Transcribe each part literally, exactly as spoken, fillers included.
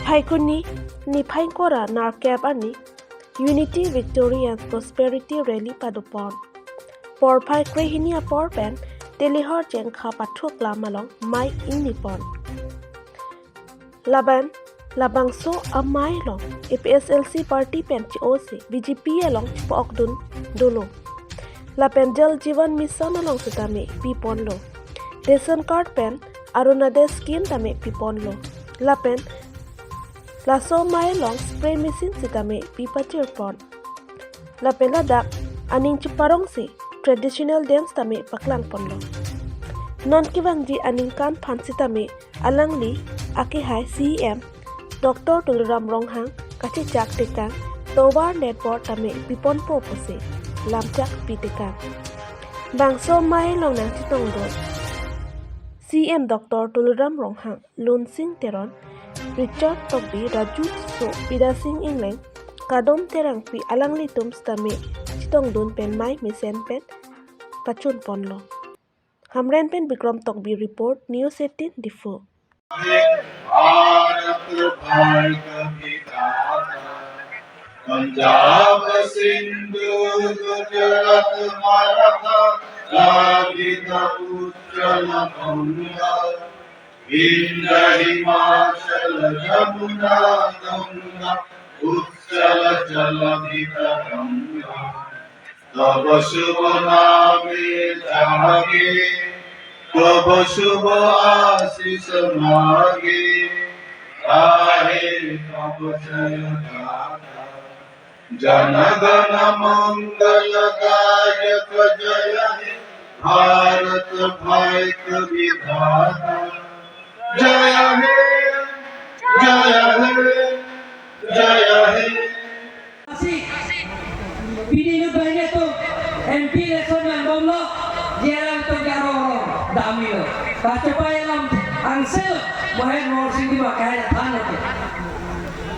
Phaikuni niphai ingkoi ra nerkep arni Unity, Victory and Prosperity Rally padopon. Porphai krehini apor pen Telehor Jengkha pathuk lam along mei ingnipon. Lapen labangso amei along A P H L C party pen che-o si B J P along chepokdun dolo. Lapen Jal Jeevan Mission along sitame piponlo. Ration card pen Orunodoi scheme tame piponlo. Lapen laso amei along spray machine sitame pipachirpon. Lapen ladak aning cheparongsi traditional dance tame paklangponlo. Non kevangji aningkan aphan sitame alangli akehai C E M Doctor Tuliram Ronghang kachechak tekang tovar network tame piponpo pusi lamchak pitekang. Bangso amei along nangchetongdun C E M Doctor Tuliram Ronghang, Lunsing Teron, Richard Tokbi, Raju Tisso, Bidya Sing Engleng, Kadom Terangpi alanglitum sitame chetongdun pen mei mesen pen pachunponlo. Hamren pen Bikram Tokbi report, News eighteen Diphu. Bharat भाग्य विधाता, पंजाब सिंधु गुजरात मराठा, द्राविड़ उच्चल बंग, विंध्य हिमाचल जमुना गंगा, उच्चल जल तरंगा। तव शुभ नामे जागे, तव शुभ आशीष मागे, गाहे तव जय गाथा। जन गण मंगल दायक जय हे, भारत भाग्य विधाता। जय हे, जय हे, जय हे। Asi, pini nu banyak tu M P election nang bomlo, jarang tu jarong damilo. Kachopai alam angse lo, Mohan Mohan Singh di makai than lo.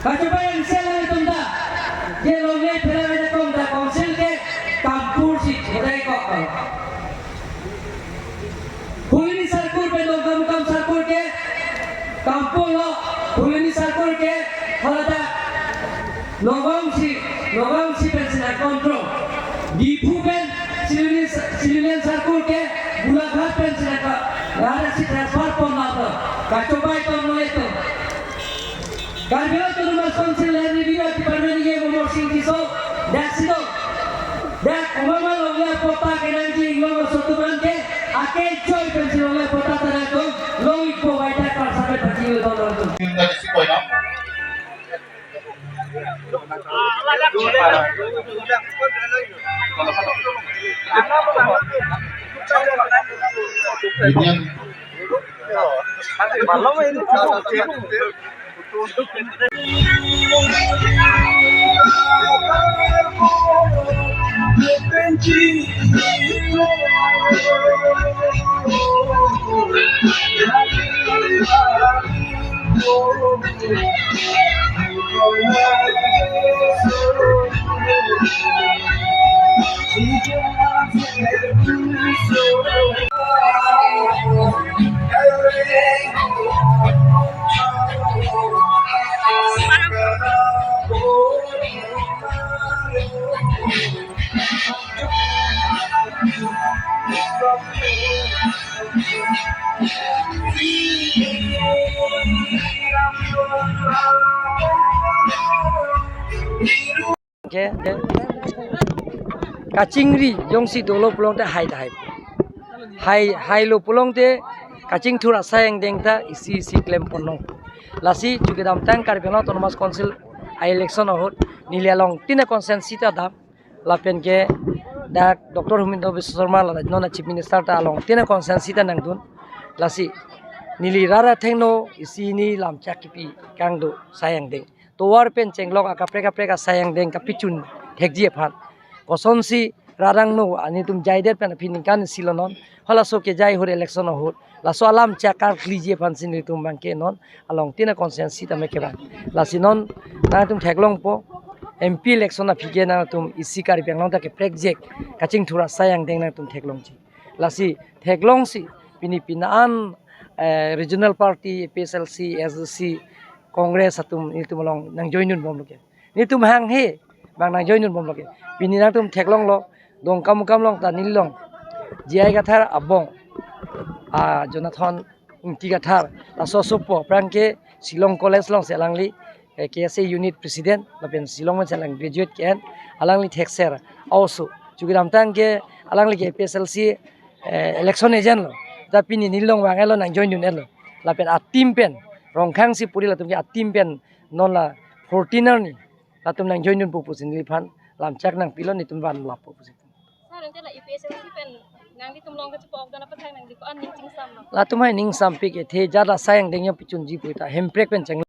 Kachopai angse lo itum ta, je longle phela aja kong ta council ke kampur si hodai kok. Phuloni circle pen Dongkamukam circle ke kampung lo, Phuloni circle ke haladak Nagaon si, Nagaon si pensi nang control. Diphu pen Silonian, Silonian circle ke Golaghat pensi nang ka, ada si transfer pon laplo. Kachopai tong lo itum. Karbi Anglong Autonomous Council Land Revenue Department E M Amar Singh Tisso, dak si do. Dak umama longle patta kenangji inglong aso atum an ke, ake choi pensi longle patta ta nangtum, long ikpo bai dak parsa pen pachini lo tong nangtum. Malam ini. Ke, ke. Kachingri jongsi dolo pulote hai ta hai. Hai, hailo pulote kachingthur asai angdeng ta isi isi klem ponlong. Lasi chu kedamtang Karbi Anglong Autonomous Council a-election ahut neli along tin a-constituency ta dam. Lapen ke dak Doctor Himanta Biswa Sarma la non Chief Minister ta along tin a-constituency ta nangdun. Lasi neli rara thengno isi hini lamchak kipi kangdo sai angdeng. Tovar pen chenglok akaprek kaprek asai angdeng kapichun thekji aphan. Kosonsi rarangno, anitum jaidet pen aphi ningkan isi lo non. Halaso kejai ahut election ahut. Laso alamchak karkliji aphansi nelitum abangke non along tin a-constituency tame kevang. Lasi non nangtum theklongpo M P election aphi ke nangtum isi Karbi Anglong ta keprekjek kachingthur asai angdeng nangtum theklongji. Lasi theklongsi pini pini an, eh, regional party, A P H L C, A S D C, Congress atum nelitum along nang join dunbomlo ke. Nelitum hanghe abang nang join dunbomlo ke. Pini nangtum theklonglo, Dongkamukam along ta neli along J I Kathar abong, ah, Jonathan Ingti Kathar, laso asopo aphrang ke Shillong College alongsi alangli, eh, K S A unit president, lapen Shillong pensi alang graduate ke-en, alangli thekser a-oso. Chukidamtang ke alangli ke A P H L C, eh, election agent lo. Ta pini neli along vang-etlo, nang join dun-etlo. Lapen a-team pen, Rongkhang si puri latum ke a-team pen non la fourteen arni latum nang join dunpo pusi neliphan lamchak nangpilo, nelitum van lapo pusi. Sir, ante la A P H L C pen nanglitum along kachepok dona pathak nangli ko-an ning chingsamlo? Latum hai ning sampik ethe, jat asai angdeng jam pichunji pu ta hemprek pen cheng